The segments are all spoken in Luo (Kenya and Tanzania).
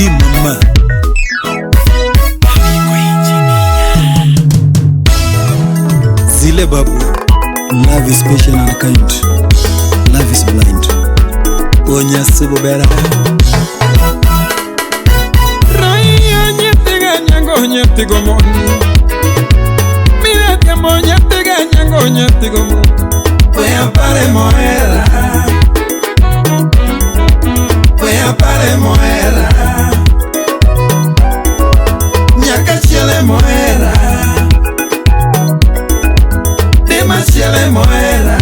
Jackie mama. Zile babu. Love is patient and kind. Love is blind. Onya sububera. Raya nyetiga nyango nyetigo mon. Mira que mo nyetiga nyango nyetigo mon. Voy a pare moera. Voy a pare moera. Nyaka chiele moera. Dema chiele moera.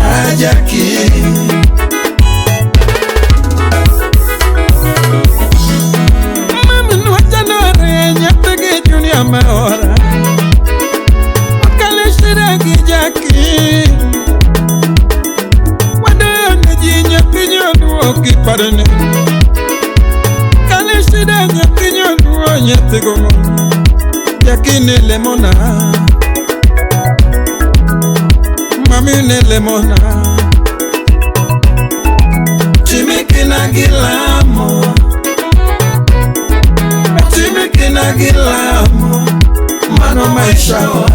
Ajaki. Mama no chanore nyatege junior maora. Wakale shiragi jaki. Parene kale shida nyathinyo luo nyathigo mo Jackie lemona mami ne lemona Chimikina gilamo Chimikina gilamo mano maisha wa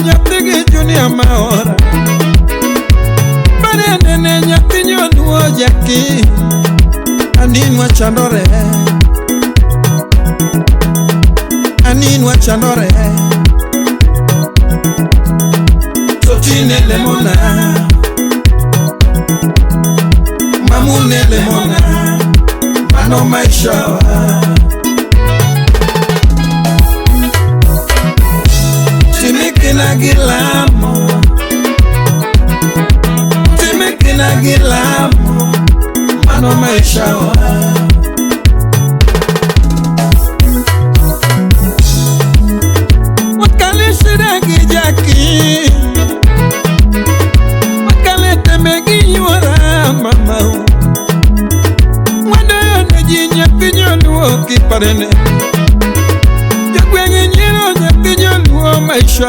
nyathigi junior maora bare nene nyathi nyonuo Jackie aninwa chandore aninwa chandore totine lemona mamune lemona mano maisha wa Timikina gilamo Timikina gilamo mano maisha wa Wakale shiragi Jackie Wakale temegi yuara mama Wado neji nyapinyo luo kiparene Jogwenge nyiro nyapinyo luo maisha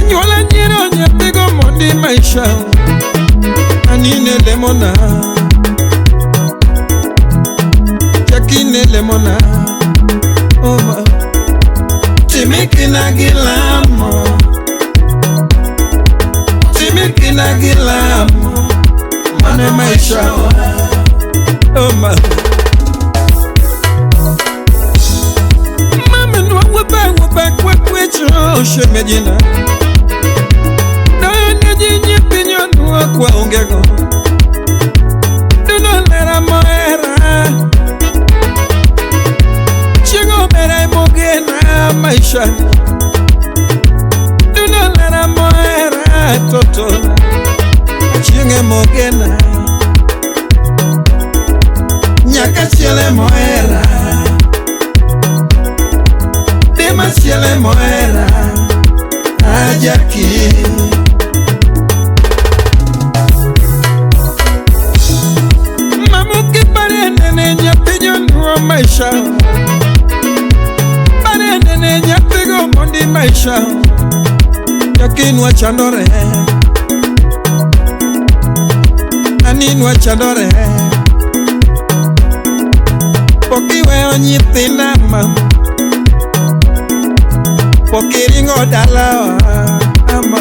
Nyuola nyiro nyathigo mondi maisha Anine lemona Jackie ne lemona Oma Timikina gilamo Timikina gilamo mane maisha Oma Shemejina Doyo jinyi pinyo nuo kwa ongego Duno lera moera Chingo mera imogena maisha Duno lera moera toto Chinge mogena Nyaka chiele moera Dema chiele moera Jackie Mamu ki pare nene nyathinyo nuo maisha Pare nene nyathigo mondi maisha Jackie nwa chandore Ani nwa chandore Pok iweyo nyithinda ma Pok iringo dalawa ama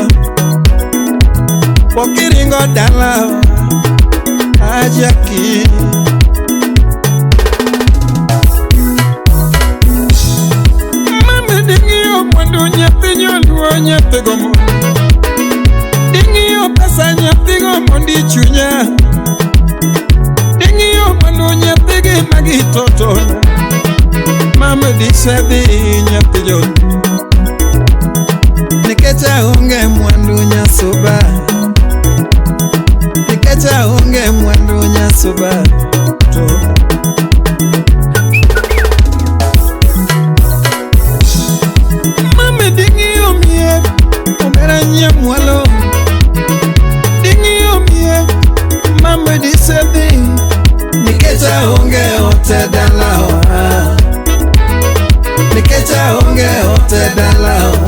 Pok iringo dalawa Jackie Mama ding'iyo mwandu nyathi nyonuo nyathigo mo Ding'iyo pesa nyathigo mondi chunya Ding'iyo mwandu nyathigi magitotona Mama disedhi nyathi jonu Nikech aonge mwandu nyasuba Nikech aonge mwandu nyasuba to Mama ding'iyo mier omera nyamwalo Ding'iyo mier mama disedhi Nikech aonge ote dalawa Nikech aonge ote dalawa.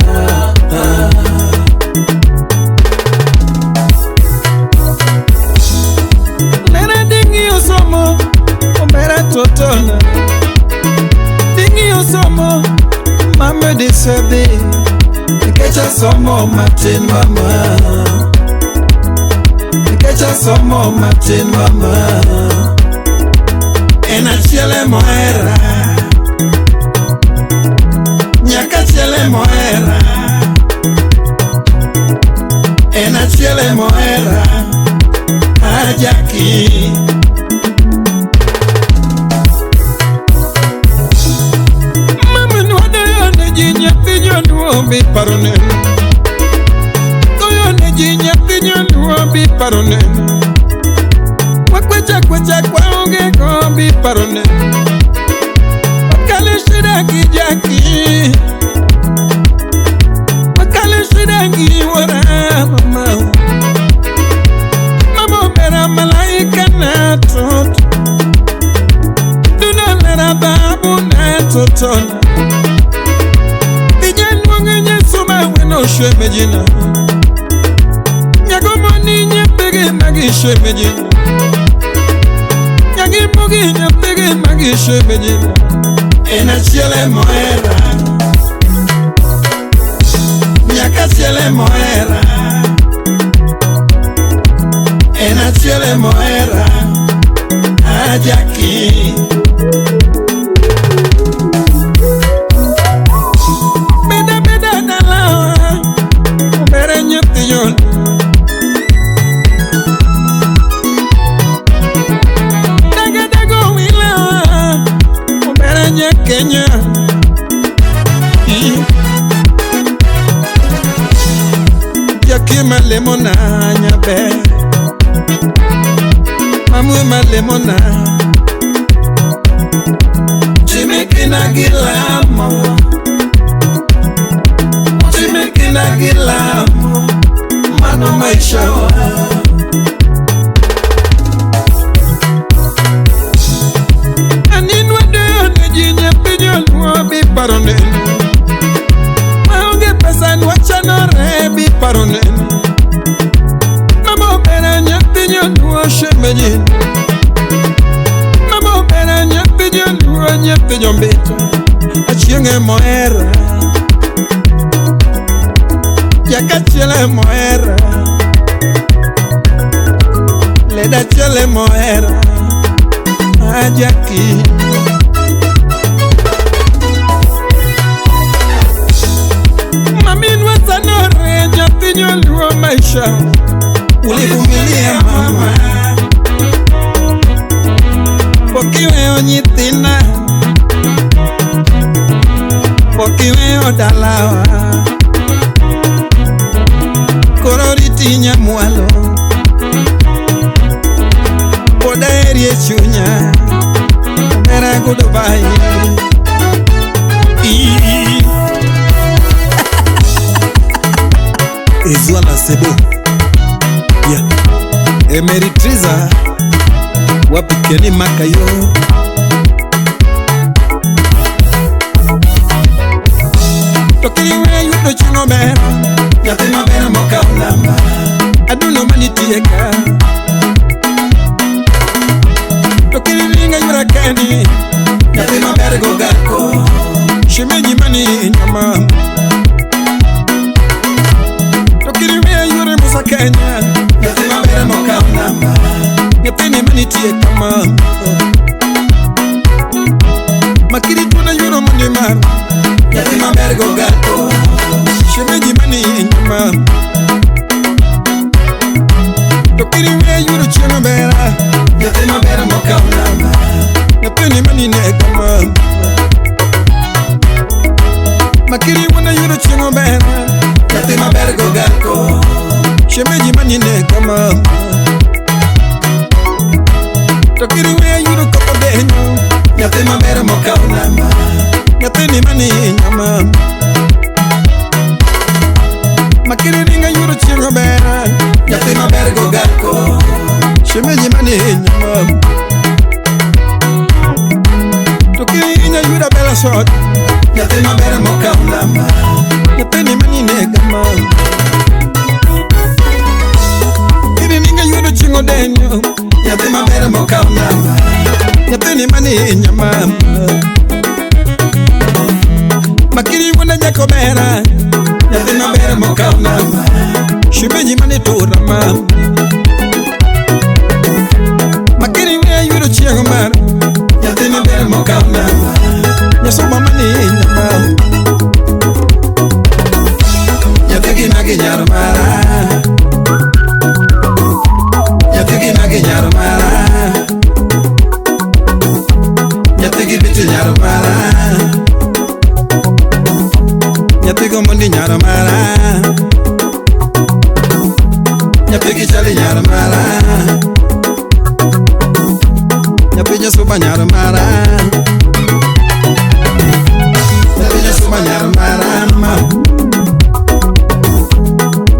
totona. Ding'iyo somo mama disedhi nikech asomo matin mama. Nikech asomo matin mama. En achiel emohera. Nyaka achiel emohera. En achiel emohera. Ajaki. Mama nwadoyo ne ji nyathi joluo bi paro neno. Goyo ne ji nyathi joluo bi paro neno. Wakwecha kwecha kwaonge go bi paro neno. Wakale shida gi Jaki. Wakale shida gi wuora mama. Mama omera malaika na toto. Duna lera babu na totona. Ijaluongo Yesu ma weno shemejina. Nyagomoni nyepege magi shemejina. Nyagimbogi nyepege magi shemejina. En achiel emohera. Nyaka achiel emohera. En achiel emohera. Ajaki. Beda beda dalawa. Obere nyathi joluo. Daga dago wilawa. Obere nya Kenya. Jaki malemona nyaber. Mamu malemona. Chimekina gilamo. Chimekina gilamo. Mano maisha wa. Aninwa doyo ne ji nyathi joluo bi paro neno. Maonge pesa nwachanore bi paro neno. Mama omera nyathi joluo shemejin. Mama omera nyathi joluo nyathi jombita. Achieng' emohera. Jaka achiel emohera. Leda achiel emohera. Ajaki. Maminwa sanore nyathi joluo maisha. Ulivumilia mama. Pok iweyo nyithinda. Pok iweyo dalawa. Koro riti nyamwalo. Pod aheri e chunya. Omera goodbye. Ezwa la sebo. Yeah. Emeritriza wapikeni makayo. Tokiriwe yudo chieng' omera. Nyathi maber mokawo namba. Adundo manitie ka. Tokiriringa yura kendi. Nyathi maber go gako. Shemeji mani nyama. Tokiriwe yure Musa Kenya. Nyathi maber mokawo namba. Nyathini manitie kama. Makiri tuona yuro mondi mar. Nyathi maber go gako. Shemeji mani nyama. Tokiriwe yudo chieng' omera. Nyathi maber mokawo namba. Nyathini mani ne kama. Makiri wuona yudo chieng' omera. Nyathi maber go gako. Shemeji mani ne kama. Tokiriwe yudo kopo denyo. Nyathi maber mokawo namba. Nyathini mani nyama. Makiri ringa yudo chieng' omera. Nyathi maber go gako. Shemeji mani nyama. Tokirinya yudo bela shot. Nyathi maber mokawo namba. Nyathini mani ne kama. Kiri ninga yudo chieng' odenyo. Nyathi maber mokawo namba. Nyathini mani nyama. Makiri wuona nyako bera. Nyathi maber mokaw namba. Shemeji mani tura ma. Makiri we yudo chieng' mar. Nyathi maber mokaw namba. Nyasuma mani nyama. Nyathi gi nagi nyar mara. Nyathi gi nagi nyar mara. Nyathi gi biti nyar mara. Nyathi go mondi nyar mara. Nyathi gi chali nyar mara. Nyathi nyasuba nyar mara. Nyathi nyasuba nyar mara ma.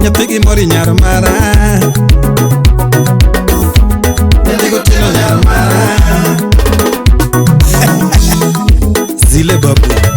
Nyathi gi mori nyar mara. Nyathi go tino nyar mara. Zile babu.